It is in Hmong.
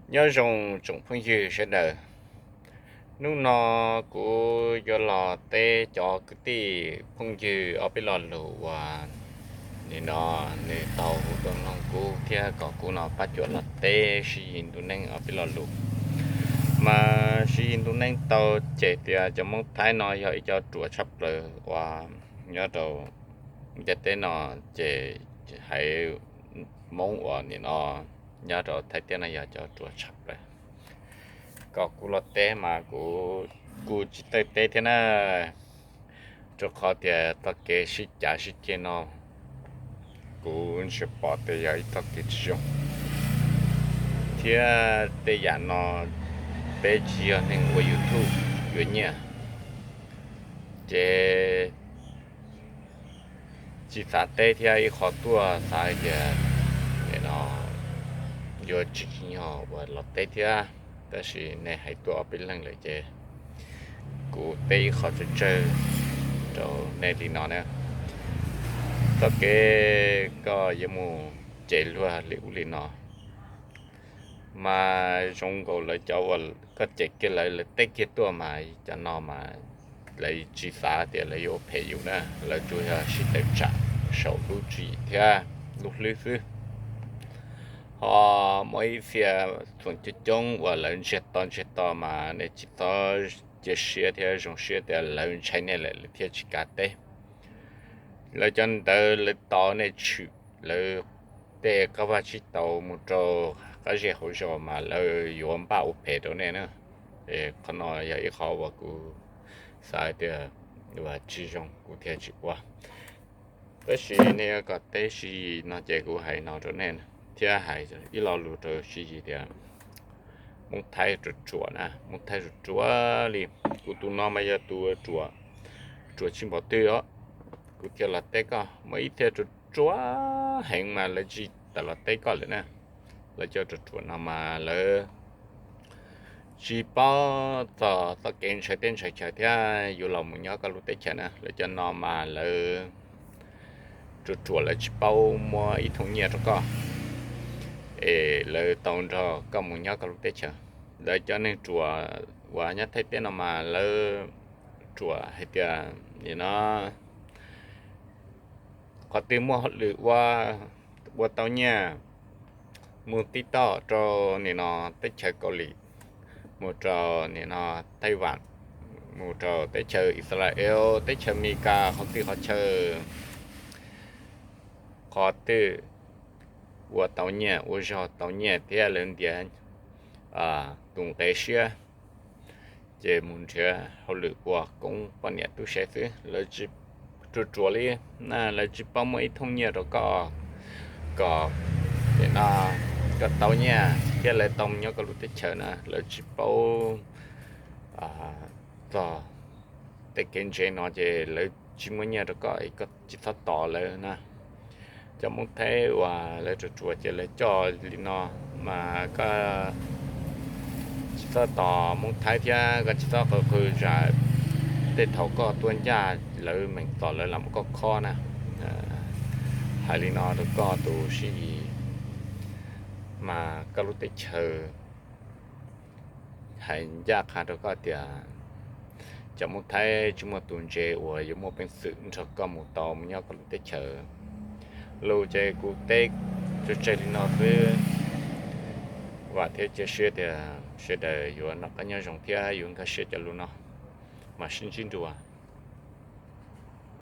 Nyob zoo tsoom phooj ywg sawv daws. Hnub no kuv yuav los teb cov kwv tij phooj ywg ob peb lo lus uas nim no nws tau hu tuaj mloog kuv thiab kom kuv no pab cuam los teb Siv Yis Ntuj Neeb ob peb lo lus. Mas Siv Yis Ntuj Neeb tau cem tias cov Hmoob Thaib no yog ib cov ruam tshaj plaws uas nyob rau ntiaj teb no, ces haiv Hmoob uas nim no nyob rau Thaib tiaj no yog cov ruam tshaj plaws. Kom kuv los teb mas kuv kuj tsis txawj teb thiab na, rau qhov tias txoj kev sib cav sib ceg no kuv ntsia pom tias yog ib txoj kev tsis zoo, thiab tej yam no peb tsis yog neeg ua YouTube yuav nyiaj, ces tsis xav teb thiab ib qho tuaj xav hais tias no yuav tsis tsim nyog uas los teb thiab, tab sis nej hais tuaj ob peb leeg lawm ces kuv teb ib qho tsawg tsawg rau nej li no na. Txoj kev koj yuav mus cem luag li ub li no mas zoo nkaus lawv cov uas koj cem kiag lawv, lawv teb kiag tuaj mas cov no mas lawv tsis xav tias lawv yuav ua phem yus na, lawv tsuas yog sib tawm tsam saum lub tswv yim thiab lub hlwb xwb. Ho muaj ib txhia txhuam coob coob uas lawv ntsiag to ntsiag to mas nej tsis txhob cia siab thiab zoo siab tias lawv ntshai nej lawm lawv thiaj tsis kav teb. Lawv cov ntawd lawv tos nej tshwm lawv tej qab vaj tsib taug mus rau qab zej hauv zos mas lawv yuav npaj ua phem rau nej na. Qhov no yog ib qhov uas kuv xav tias tsis zoo kuv thiaj tsis ua. Tab sis nej yuav kom teb Siv Yis no ces kuv hais no rau nej thiab hais ib lo lus rau Siv Yis tias Hmoob Thaib ruam ruam na, Hmoob Thaib ruam ruam li. Kuv tus no mas yog tus ruam, ruam tsis npaum twg os, kuv thiaj los teb koj. Muaj ib txhia ruam ruam heev mas lawv tsis tawm los teb koj lawm na. Lawv cov ruam ruam no mas lawv tsis paub txog txoj kev ntshaw teb ntshaw chaw thiab yuav los mus nyob koj lub teb chaws na. Lawv cov no mas lawv ruam ruam lawv tsis paub muab ib thooj nyiaj rau koj es lawv tau nrog koj mus nyob koj lub teb chaws. Lawv cov neeg ruam uas nyob Thaib teb no mas lawv ruam hais tias nim no qhov twg muaj hauj lwm ua, ua tau nyiaj, mus tib toj rau nim no teb chaws Kaus Lim, mus rau nim no Taiwan, mus rau teb chaws Israel, teb chaws Amelikas, qhov twg qhov chaw, qhov twg ua tau nyiaj ua zog tau nyiaj thiab lawv ntiav tus nqe siab, ces mus nrhiav hauj lwm ua koob poj niam tub se xwb. Lawv ruam ruam li na, lawv tsis paub muab ib thooj nyiaj rau koj kom nim no koj tau nyiaj thiab lawv tau mus nyob koj lub teb chaws na. Lawv tsis paub txog tej kev ntse no ces lawv tsis muaj nyiaj rau koj es koj tsis txhob tos lawv na. Cov Hmoob Thaib uas lawv ruam ruam ces lawv coj li no mas koj tsis txhob tos Hmoob Thaib thiab koj tsis txhob qw qw zam tej thaum koj tuaj ncaj lawv meem tos lawv lam muab koj khob na. Hais li no rau koj tus Siv Yis, mas koj lub teb chaws hais ncaj qha rau koj tias cov Hmoob Thaib tsis muaj tus ntse uas yuav muaj peev xwm nrog koj mus tau mus nyob koj lub teb chaws. Lus ces kuv teb tsawg tsawg li no xwb, vam thiab cia siab tias sawv daws yuav noj qab nyob zoo thiab yuav nkag siab cov lus no. Mam sib ntsib dua.